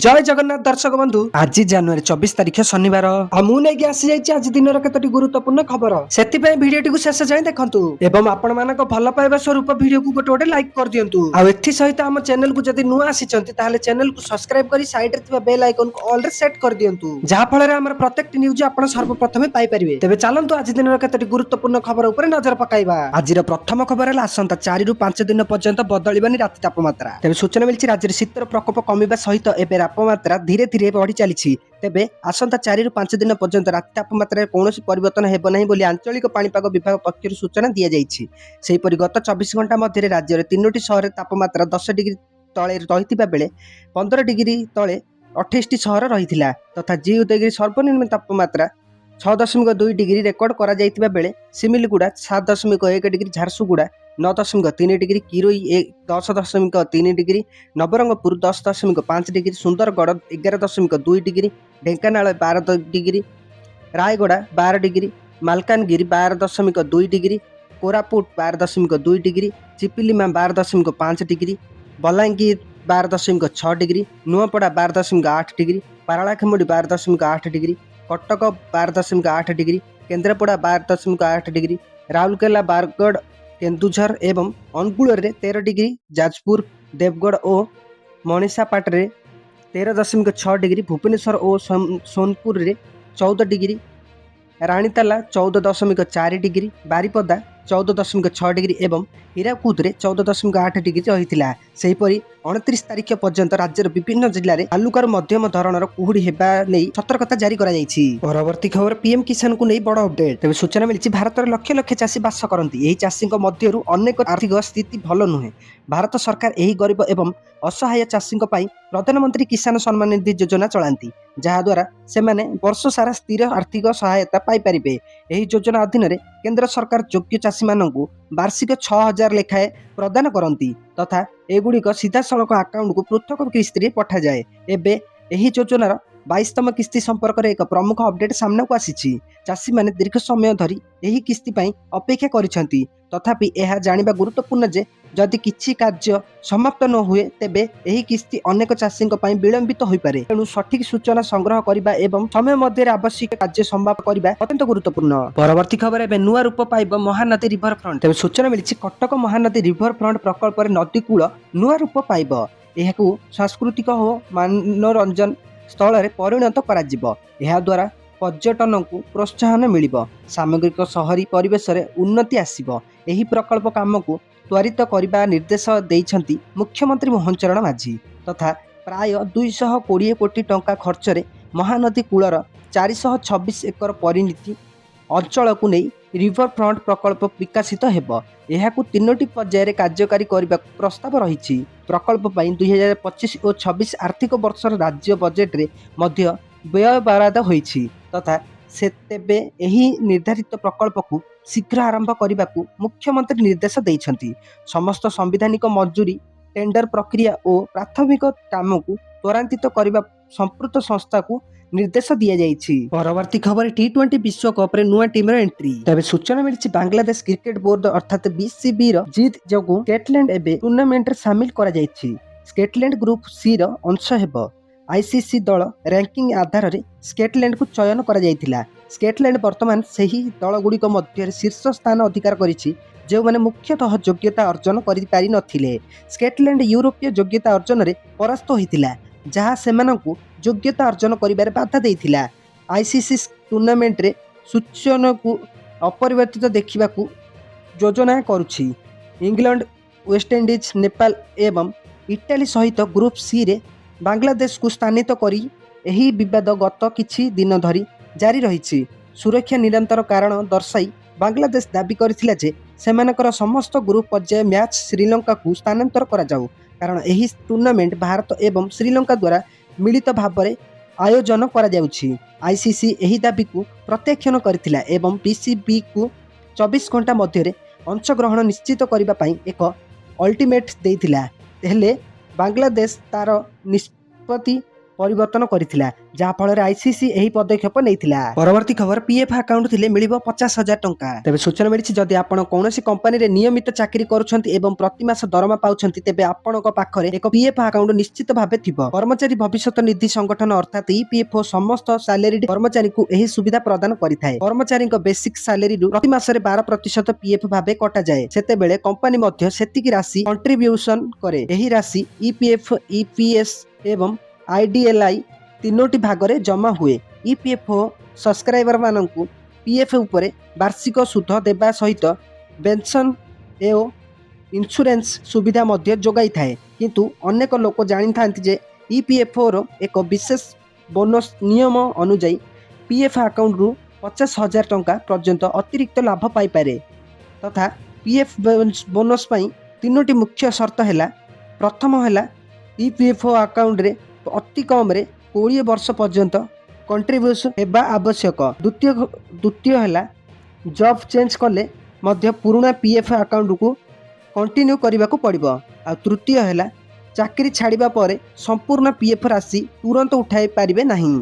ଜୟ ଜଗନ୍ନାଥ ଦର୍ଶକ ବନ୍ଧୁ। ଆଜି ଜାନୁଆରୀ 24 ତାରିଖ ଶନିବାର ଆଉ ମୁଁ ନେଇକି ଆସିଯାଇଛି ଆଜି ଦିନର କେତୋଟି ଗୁରୁତ୍ୱପୂର୍ଣ୍ଣ ଖବର। ସେଥିପାଇଁ ଭିଡିଓଟିକୁ ଶେଷ ଯାଏଁ ଦେଖନ୍ତୁ ଏବଂ ଆପଣ ମାନଙ୍କ ଭଲ ପାଇବା ସ୍ୱରୂପ ଭିଡିଓକୁ ଗୋଟେ ଗୋଟେ ଲାଇକ୍ କରିଦିଅନ୍ତୁ। ଆଉ ଏଥି ସହିତ ଆମ ଚ୍ୟାନେଲକୁ ଯଦି ନୂଆ ଆସିଛନ୍ତି, ତାହେଲେ ଚ୍ୟାନେଲକୁ ସବସ୍କ୍ରାଇବ କରି ସାଇଡରେ ଥିବା ବେଲ୍ ଆଇକନକୁ ଅଲ୍ ରେ ସେଟ୍ କରିଦିଅନ୍ତୁ, ଯାହା ଫଳରେ ଆମର ପ୍ରତ୍ୟେକଟି ନ୍ୟୁଜ ଆପଣ ସର୍ବପ୍ରଥମେ ପାଇପାରିବେ। ତେବେ ଚାଲନ୍ତୁ, ଆଜି ଦିନର କେତୋଟି ଗୁରୁତ୍ୱପୂର୍ଣ୍ଣ ଖବର ଉପରେ ନଜର ପକାଇବା। ଆଜିର ପ୍ରଥମ ଖବର ହେଲା, ଆସନ୍ତା 4ରୁ 5 ଦିନ ପର୍ଯ୍ୟନ୍ତ ବଦଳିବନି ରାତି ତାପମାତ୍ରା। ତେବେ ସୂଚନା ମିଳିଛି, ରାଜ୍ୟରେ ଶୀତର ପ୍ରକୋପ କମିବା ସହିତ ଏବେ ତାପମାତ୍ରା ଧୀରେ ଧୀରେ ବଢି ଚାଲିଛି। ତେବେ ଆସନ୍ତା 4ରୁ 5 ଦିନ ପର୍ଯ୍ୟନ୍ତ ରାତି ତାପମାତ୍ରାରେ କୌଣସି ପରିବର୍ତ୍ତନ ହେବ ନାହିଁ ବୋଲି ଆଞ୍ଚଳିକ ପାଣିପାଗ ବିଭାଗ ପକ୍ଷରୁ ସୂଚନା ଦିଆଯାଇଛି। ସେହିପରି ଗତ 24 ଘଣ୍ଟା ମଧ୍ୟରେ ରାଜ୍ୟରେ ତିନୋଟି ସହରରେ ତାପମାତ୍ରା 10 ଡିଗ୍ରୀ ତଳେ ରହିଥିବା ବେଳେ 15 ଡିଗ୍ରୀ ତଳେ 28ଟି ସହର ରହିଥିଲା। ତଥା ଜି ଉଦୟଗିରି ସର୍ବନିମ୍ନ ତାପମାତ୍ରା 6.2 ଡିଗ୍ରୀ ରେକର୍ଡ କରାଯାଇଥିବା ବେଳେ Similiguda 7.1 degree, Jharsuguda 9.3 degree, Kirei 10.3 degree, Nabarangpur 10.5 degree, Sundargarh 11.2 degree, Dhenkanal 12 degree, Rayagada 12 degree, Malkangiri 12.2 degree, Koraput 12.2 degree, Chiplima 12.5 degree, Bolangir 12.6 degree, Nuapada 12.8 degree, Paralakhemundi 12.8 degree, Cuttack 12.8 degree, Kendrapara 12.8 degree, Rourkela, Bargarh, Keonjhar ଏବଂ ଅନୁଗୁଳରେ 13 ଡିଗ୍ରୀ, ଯାଜପୁର, ଦେବଗଡ଼ ଓ ମଣିଷାପାଟରେ 13.6 ଡିଗ୍ରୀ, ଭୁବନେଶ୍ୱର ଓ ସୋନପୁରରେ 14 degree, Ranitala 14.4 degree, Baripada 14.6 degree ଏବଂ ହୀରାକୁଦରେ 14.8 ଡିଗ୍ରୀ ରହିଥିଲା। ସେହିପରି 29 ତାରିଖ ପର୍ଯ୍ୟନ୍ତ ରାଜ୍ୟର ବିଭିନ୍ନ ଜିଲ୍ଲାରେ ହାଲୁକାରୁ ମଧ୍ୟମ ଧରଣର କୁହୁଡ଼ି ହେବା ନେଇ ସତର୍କତା ଜାରି କରାଯାଇଛି। ପରବର୍ତ୍ତୀ ଖବର, ପିଏମ୍ କିଷାନକୁ ନେଇ ବଡ଼ ଅପଡେଟ୍। ତେବେ ସୂଚନା ମିଳିଛି, ଭାରତରେ ଲକ୍ଷ ଲକ୍ଷ ଚାଷୀ ବାସ କରନ୍ତି। ଏହି ଚାଷୀଙ୍କ ମଧ୍ୟରୁ ଅନେକ ଆର୍ଥିକ ସ୍ଥିତି ଭଲ ନୁହେଁ। ଭାରତ ସରକାର ଏହି ଗରିବ ଏବଂ ଅସହାୟ ଚାଷୀଙ୍କ ପାଇଁ ପ୍ରଧାନମନ୍ତ୍ରୀ କିଷାନ ସମ୍ମାନ ନିଧି ଯୋଜନା ଚଳାନ୍ତି, ଯାହାଦ୍ୱାରା ସେମାନେ ବର୍ଷ ସାରା ସ୍ଥିର ଆର୍ଥିକ ସହାୟତା ପାଇପାରିବେ। ଏହି ଯୋଜନା ଅଧୀନରେ କେନ୍ଦ୍ର ସରକାର ଯୋଗ୍ୟ ଚାଷୀମାନଙ୍କୁ ବାର୍ଷିକ 6000 ଲେଖାଏଁ ପ୍ରଦାନ କରନ୍ତି ତଥା ଏଗୁଡ଼ିକ ସିଧାସଳଖ ଆକାଉଣ୍ଟକୁ ପୃଥକ କିସ୍ତିରେ ପଠାଯାଏ। ଏବେ ଏହି ଯୋଜନାର 22ତମ କିସ୍ତି ସମ୍ପର୍କରେ ଏକ ପ୍ରମୁଖ ଅପଡେଟ୍ ସାମ୍ନାକୁ ଆସିଛି। ଚାଷୀମାନେ ଦୀର୍ଘ ସମୟ ଧରି ଏହି କିସ୍ତି ପାଇଁ ଅପେକ୍ଷା କରିଛନ୍ତି। ତଥାପି ଏହା ଜାଣିବା ଗୁରୁତ୍ୱପୂର୍ଣ୍ଣ ଯେ ଯଦି କିଛି କାର୍ଯ୍ୟ ସମାପ୍ତ ନ ହୁଏ, ତେବେ ଏହି କିସ୍ତି ଅନେକ ଚାଷୀଙ୍କ ପାଇଁ ବିଳମ୍ବିତ ହୋଇପାରେ। ତେଣୁ ସଠିକ ସୂଚନା ସଂଗ୍ରହ କରିବା ଏବଂ ସମୟ ମଧ୍ୟରେ ଆବଶ୍ୟକ କାର୍ଯ୍ୟ ସମାପ୍ତ କରିବା ଅତ୍ୟନ୍ତ ଗୁରୁତ୍ୱପୂର୍ଣ୍ଣ। ପରବର୍ତ୍ତୀ ଖବର, ଏବେ ନୂଆ ରୂପ ପାଇବ ମହାନଦୀ ରିଭର ଫ୍ରଣ୍ଟ। ତେବେ ସୂଚନା ମିଳିଛି, କଟକ ମହାନଦୀ ରିଭର ଫ୍ରଣ୍ଟ ପ୍ରକଳ୍ପରେ ନଦୀ କୂଳ ନୂଆ ରୂପ ପାଇବ। ଏହାକୁ ସାଂସ୍କୃତିକ ଓ ମନୋରଞ୍ଜନ ସ୍ଥଳରେ ପରିଣତ କରାଯିବ। ଏହାଦ୍ୱାରା ପର୍ଯ୍ୟଟନକୁ ପ୍ରୋତ୍ସାହନ ମିଳିବ, ସାମଗ୍ରିକ ସହରୀ ପରିବେଶରେ ଉନ୍ନତି ଆସିବ। ଏହି ପ୍ରକଳ୍ପ କାମକୁ ତ୍ୱରିତ କରିବା ନିର୍ଦ୍ଦେଶ ଦେଇଛନ୍ତି ମୁଖ୍ୟମନ୍ତ୍ରୀ ମୋହନ ଚରଣ ମାଝୀ। ତଥା ପ୍ରାୟ 220 କୋଟି ଟଙ୍କା ଖର୍ଚ୍ଚରେ ମହାନଦୀ କୂଳର 426 ଏକର ପରିମିତ ଅଞ୍ଚଳକୁ ନେଇ ରିଭର ଫ୍ରଣ୍ଟ ପ୍ରକଳ୍ପ ବିକଶିତ ହେବ। ଏହାକୁ ତିନୋଟି ପର୍ଯ୍ୟାୟରେ କାର୍ଯ୍ୟକାରୀ କରିବାକୁ ପ୍ରସ୍ତାବ ରହିଛି। ପ୍ରକଳ୍ପ ପାଇଁ 2025 ଓ 26 ଆର୍ଥିକ ବର୍ଷର ରାଜ୍ୟ ବଜେଟରେ ମଧ୍ୟ ବ୍ୟୟ ବରାଦ ହୋଇଛି। ତଥା ସେ ତେବେ ଏହି ନିର୍ଦ୍ଧାରିତ ପ୍ରକଳ୍ପକୁ ଶୀଘ୍ର ଆରମ୍ଭ କରିବାକୁ ମୁଖ୍ୟମନ୍ତ୍ରୀ ନିର୍ଦ୍ଦେଶ ଦେଇଛନ୍ତି। ସମସ୍ତ ସାମ୍ବିଧାନିକ ମଞ୍ଜୁରୀ, ଟେଣ୍ଡର ପ୍ରକ୍ରିୟା ଓ ପ୍ରାଥମିକ କାମକୁ ତ୍ୱରାନ୍ୱିତ କରିବା ସମ୍ପୃକ୍ତ ସଂସ୍ଥାକୁ ନିର୍ଦ୍ଦେଶ ଦିଆଯାଇଛି। ପରବର୍ତ୍ତୀ ଖବର, ଟି-20 ବିଶ୍ୱକପରେ ନୂଆ ଟିମ୍ର ଏଣ୍ଟ୍ରି। ତେବେ ସୂଚନା ମିଳିଛି, ବାଂଲାଦେଶ କ୍ରିକେଟ ବୋର୍ଡ ଅର୍ଥାତ୍ ବିସିବି ର ଜିଦ୍ ଯୋଗୁଁ ସ୍କଟଲ୍ୟାଣ୍ଡ ଏବେ ଟୁର୍ଣ୍ଣାମେଣ୍ଟରେ ସାମିଲ କରାଯାଇଛି। ସ୍କଟଲ୍ୟାଣ୍ଡ ଗ୍ରୁପ ସି ର ଅଂଶ ହେବ। ଆଇସିସି ଦଳ ରାଙ୍କିଂ ଆଧାରରେ ସ୍କଟଲ୍ୟାଣ୍ଡକୁ ଚୟନ କରାଯାଇଥିଲା। ସ୍କଟଲ୍ୟାଣ୍ଡ ବର୍ତ୍ତମାନ ସେହି ଦଳଗୁଡ଼ିକ ମଧ୍ୟରେ ଶୀର୍ଷ ସ୍ଥାନ ଅଧିକାର କରିଛି, ଯେଉଁମାନେ ମୁଖ୍ୟତଃ ଯୋଗ୍ୟତା ଅର୍ଜନ କରିପାରିନଥିଲେ। ସ୍କଟଲ୍ୟାଣ୍ଡ ୟୁରୋପୀୟ ଯୋଗ୍ୟତା ଅର୍ଜନରେ ପରାସ୍ତ ହୋଇଥିଲା, ଯାହା ସେମାନଙ୍କୁ ଯୋଗ୍ୟତା ଅର୍ଜନ କରିବାରେ ବାଧା ଦେଇଥିଲା। ଆଇସିସି ଟୁର୍ଣ୍ଣାମେଣ୍ଟରେ ସୂଚନାକୁ ଅପରିବର୍ତ୍ତିତ ଦେଖିବାକୁ ଯୋଜନା କରୁଛି। ଇଂଲଣ୍ଡ, ୱେଷ୍ଟଇଣ୍ଡିଜ୍, ନେପାଳ ଏବଂ ଇଟାଲୀ ସହିତ ଗ୍ରୁପ୍ ସିରେ ବାଂଲାଦେଶକୁ ସ୍ଥାନିତ କରି ଏହି ବିବାଦ ଗତ କିଛି ଦିନ ଧରି ଜାରି ରହିଛି। ସୁରକ୍ଷା ନିରନ୍ତର କାରଣ ଦର୍ଶାଇ ବାଂଲାଦେଶ ଦାବି କରିଥିଲା ଯେ ସେମାନଙ୍କର ସମସ୍ତ ଗ୍ରୁପ୍ ପର୍ଯ୍ୟାୟ ମ୍ୟାଚ୍ ଶ୍ରୀଲଙ୍କାକୁ ସ୍ଥାନାନ୍ତର କରାଯାଉ, କାରଣ ଏହି ଟୁର୍ଣ୍ଣାମେଣ୍ଟ ଭାରତ ଏବଂ ଶ୍ରୀଲଙ୍କା ଦ୍ୱାରା ମିଳିତ ଭାବରେ ଆୟୋଜନ କରାଯାଉଛି। ଆଇସିସି ଏହି ଦାବିକୁ ପ୍ରତ୍ୟାଖ୍ୟାନ କରିଥିଲା ଏବଂ ବିସିବିକୁ 24 ଘଣ୍ଟା ମଧ୍ୟରେ ଅଂଶଗ୍ରହଣ ନିଶ୍ଚିତ କରିବା ପାଇଁ ଏକ ଅଲ୍ଟିମେଟ୍ ଦେଇଥିଲା। ହେଲେ ବାଂଲାଦେଶ ତାର ନିଷ୍ପତ୍ତି ପରିବର୍ତ୍ତନ କରିଥିଲା, ଯାହାଫଳରେ ଆଇସିସି ଏହି ପଦକ୍ଷେପ ନେଇଥିଲା। ପରବର୍ତ୍ତୀ ଖବର, ପିଏଫ୍ ଆକାଉଣ୍ଟ ଥିଲେ ମିଳିବ 50,000 ଟଙ୍କା। ତେବେ ସୂଚନା ମିଳିଛି, ଯଦି ଆପଣ କୌଣସି କମ୍ପାନୀରେ ନିୟମିତ ଚାକିରି କରୁଛନ୍ତି ଏବଂ ପ୍ରତି ମାସ ଦରମା ପାଉଛନ୍ତି, ତେବେ ଆପଣଙ୍କ ପାଖରେ ଏକ ପିଏଫ୍ ଆକାଉଣ୍ଟ ନିଶ୍ଚିତ ଭାବେ ଥିବ। କର୍ମଚାରୀ ଭବିଷ୍ୟତ ନିଧି ସଂଗଠନ ଅର୍ଥାତ୍ ଇପିଏଫ୍ଓ ସମସ୍ତ ସାଲେରୀ କର୍ମଚାରୀଙ୍କୁ ଏହି ସୁବିଧା ପ୍ରଦାନ କରିଥାଏ। କର୍ମଚାରୀଙ୍କ ବେସିକ୍ ସାଲେରୀରୁ ପ୍ରତି ମାସରେ 12% ପିଏଫ୍ ଭାବେ କଟାଯାଏ। ସେତେବେଳେ କମ୍ପାନୀ ମଧ୍ୟ ସେତିକି ରାଶି କଣ୍ଟ୍ରିବ୍ୟୁସନ କରେ। ଏହି ରାଶି ଇପିଏଫ୍, ଇପିଏସ୍ ଏବଂ ଆଇଡିଏଲ୍ଆଇ ତିନୋଟି ଭାଗରେ ଜମା ହୁଏ। ଇପିଏଫ୍ଓ ସବସ୍କ୍ରାଇବର ମାନଙ୍କୁ ପିଏଫ୍ ଉପରେ ବାର୍ଷିକ ସୁଧ ଦେବା ସହିତ ପେନ୍ସନ୍ ଓ ଇନ୍ସୁରାନ୍ସ ସୁବିଧା ମଧ୍ୟ ଯୋଗାଇଥାଏ। କିନ୍ତୁ ଅନେକ ଲୋକ ଜାଣିଥାନ୍ତି ଯେ ଇପିଏଫ୍ଓର ଏକ ବିଶେଷ ବୋନସ୍ ନିୟମ ଅନୁଯାୟୀ ପିଏଫ୍ ଆକାଉଣ୍ଟରୁ 50,000 ଟଙ୍କା ପର୍ଯ୍ୟନ୍ତ ଅତିରିକ୍ତ ଲାଭ ପାଇପାରେ। ତଥା ପିଏଫ୍ ବୋନସ୍ ପାଇଁ ତିନୋଟି ମୁଖ୍ୟ ସର୍ତ୍ତ ହେଲା, ପ୍ରଥମ ହେଲା ଇପିଏଫ୍ଓ ଆକାଉଣ୍ଟରେ ଅତି କମରେ 20 ବର୍ଷ ପର୍ଯ୍ୟନ୍ତ କଣ୍ଟ୍ରିବ୍ୟୁସନ୍ ହେବା ଆବଶ୍ୟକ। ଦ୍ୱିତୀୟ ହେଲା ଜବ୍ ଚେଞ୍ଜ କଲେ ମଧ୍ୟ ପୁରୁଣା ପିଏଫ୍ ଆକାଉଣ୍ଟକୁ କଣ୍ଟିନ୍ୟୁ କରିବାକୁ ପଡ଼ିବ। ଆଉ ତୃତୀୟ ହେଲା ଚାକିରି ଛାଡ଼ିବା ପରେ ସମ୍ପୂର୍ଣ୍ଣ ପିଏଫ୍ ରାଶି ତୁରନ୍ତ ଉଠାଇ ପାରିବେ ନାହିଁ।